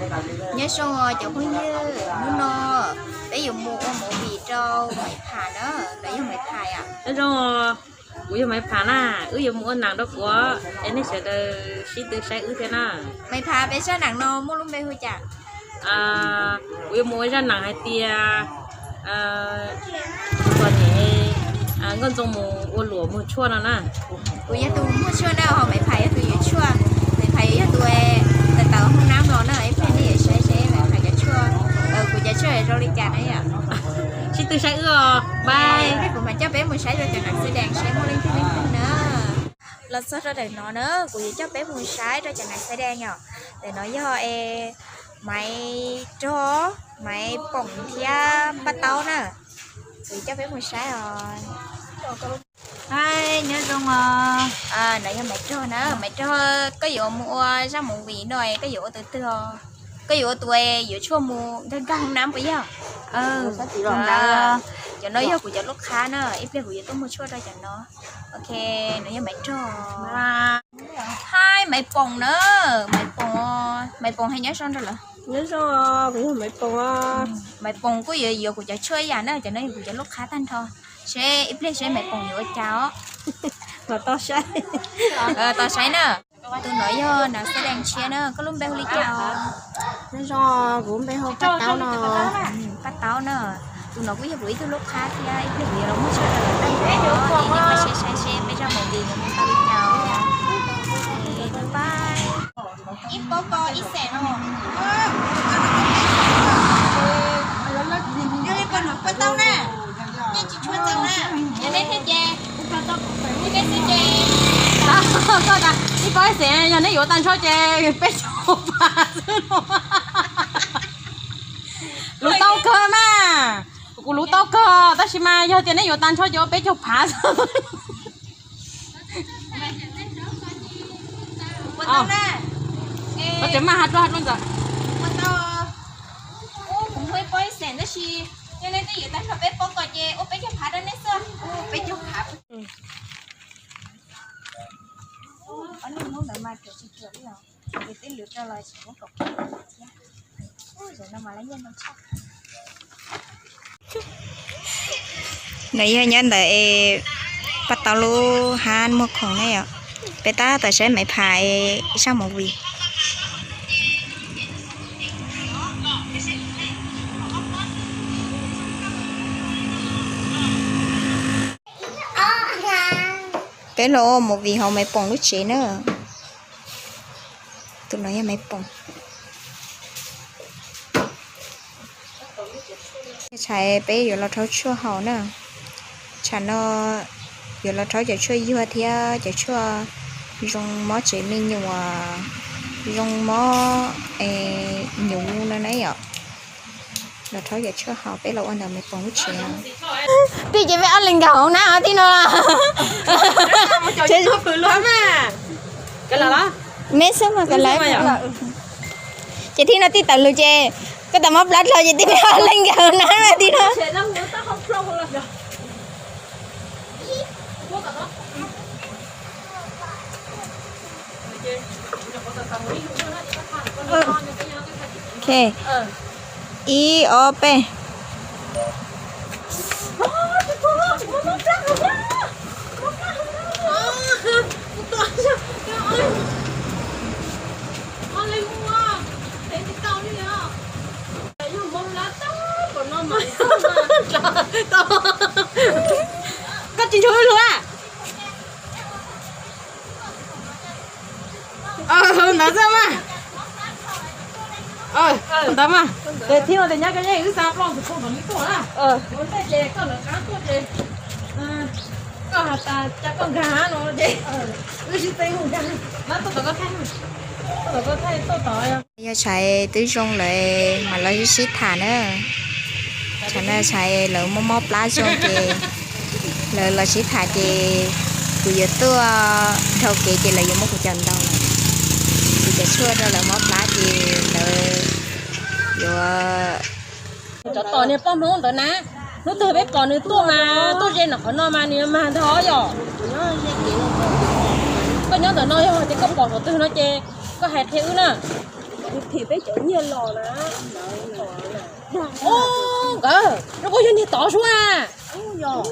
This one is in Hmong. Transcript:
Nyob zoo os cov phooj ywg, hnub no peb yuav mus ua movie rau Maiv Pham na, los yog Maiv Pham yom? Nyob zoo, kuv yog Maiv Pham na, wb yuav mus ua nam rau kuv, es nej sawv daws sib tw saib wb thiab na. Maiv Pham, peb zaj nam no muaj lub npe hu cas? Kuv yuav mus ua zaj nam hais tias Nkauj Ntxoo mus ua luam muag tshuaj no na. Kuv yog tus muag tshuaj na, ho Maiv Pham yog tus yuav tshuaj. Maiv Pham yuav yog tus tawm tawm hoob nab los na, ib pliag nej yuav saib seb Maiv Pham cov tshuaj, kuv cov tshuaj zoo li cas na yom. Sib tw saib wb os, bye. Kuv mam coj peb mus saib rau cov nam xab dees seb muaj leej twg leej twg na. Los txog rau ntawm no na, kuv yuav coj peb mus saib rau cov nam xab dees yom. Ntawm no yog es Maiv Rog, Maiv Poom thiab Paj Taub na. Kuv yuav coj peb mus saib os. Hi, nyob zoo os. No yog Maiv Rog na, Maiv Rog, koj yuav mus ua zaj movie no, koj yuav ua tus twg os? Koj yuav ua tus yuav tshuaj mus nkag nkag hoob nab puas yog? Cov no yog kuv cov lub qhab na, ib pliag kuv yuav tuaj muag tshuaj rau cov no. Ok, no yog Maiv Rog. Hi Maiv Poom na, Maiv Poom, Maiv Poom hais nyob zoo rau lawv. Nyob zoo, kuv yog Maiv Poom. Maiv Poom kuj yuav yuav kuv cov tshuaj ib yam na, cov no yog kuv cov lub qhab tag nrho. Seb ib pliag seb Maiv Poom yuav ua cas os. Tos saib na. Tus no yog nam xab dees tshiab na, koj lub npe hu li cas? Nyob zoo, kuv npe hu Paj Taub no. Paj Taub na. Tus no kuj yog kuv ib tug lub qhab thiab, ib pliag kuv yuav los muag tshuaj rau lawv tag nrho, es nej pab saib saib seb peb zaj movie yuav mus tau li cas. Bye. Ib pob ko ib xees no. Yog li poj niam Paj Taub na, nej tsis tshua txaus na, yog nej thiaj ces, nej xwb ces. Koj tas ib pob ib xees, yog neb yuav tag nrho ces peb caug phav xwb no. Luv tau kawg mas, kuv luv tau kawg, tab sis mas yog tias neb yuav tag nrho ces ua peb caug phav xwb. Koj tseem maj has rua has rua ntawd. Kuv muag ib pob ib xees tab sis yog nej twb yuav tag nrho peb pob ko ces ua peb caug phav rau nej xwb. Peb caug phav. Ob lub hnub ntawd mas ruam tsis ruam li os, ces twb lwv rau los tsis muab kom thiab. Zaum no mas lawv nyiaj ntau tshaj. No yog nyob ntawm Paj Taub lub hab muag khoom ne yom. Peb tab tom saib Maiv Pham zaj movie. Peb los ua movie hauv Maiv Poom lub tsev na. Tus no yog Maiv Poom. Tshav peb yuav los rhaub tshuaj haus na. Tshav no yuav los rhaub cov tshuaj yuag thiab cov tshuaj zoo mob tsev me nyuam, zoo mob nyuv no na yom. Los rhaub cov tshuaj haus, peb los ua ntawm Maiv Poom lub tsev. Twb ces peb ob leeg nkag hauv na tib no. Tsev zoo pw luaj mas. Me xwb mas ka lawv. Ces tib no tij tawm lug ces koj tas mob plab dlhau ces tib peb ob leeg nkag hauv na mas tib no. Ok, ib ob peb. Koj tsis ntshua lug a? Ntawd xwb mas. Ntawd mas. Ces thib no ces nyab koj yeej wb xa plooj tus phooj ntawd li tuaj na. Ua ntej ces koj lawv qab tuaj ces koj has tas cas koj nkag no ces wb sib teb mus nkag. Nab tuaj tom koj thaij, tuaj tom koj thaij tuaj tom. Yog tshais twb zoo lawm mas los sib sib tham na. Tshais na, tshais lawv mob mob plab zoo ces lawv los sib tham ces kuv yuav tuaj dhau kev ces lawv yuav muab kuv cov ntaus, kuv cov tshuaj rau lawv mob plab ces lawv yuav. Cov tom niag poj Hmoob ntawd na, hnub twg peb pom nws tuaj mas tuaj ze nram qhov no mas nws mag ntag yom. Koj nyob ntawm no yog tias koj pom qhov twg no ces koj hais qhia wb na. Nws phim peb cov nyiaj los na. Nkawd, rau koj yog niag tod sua na. Yog.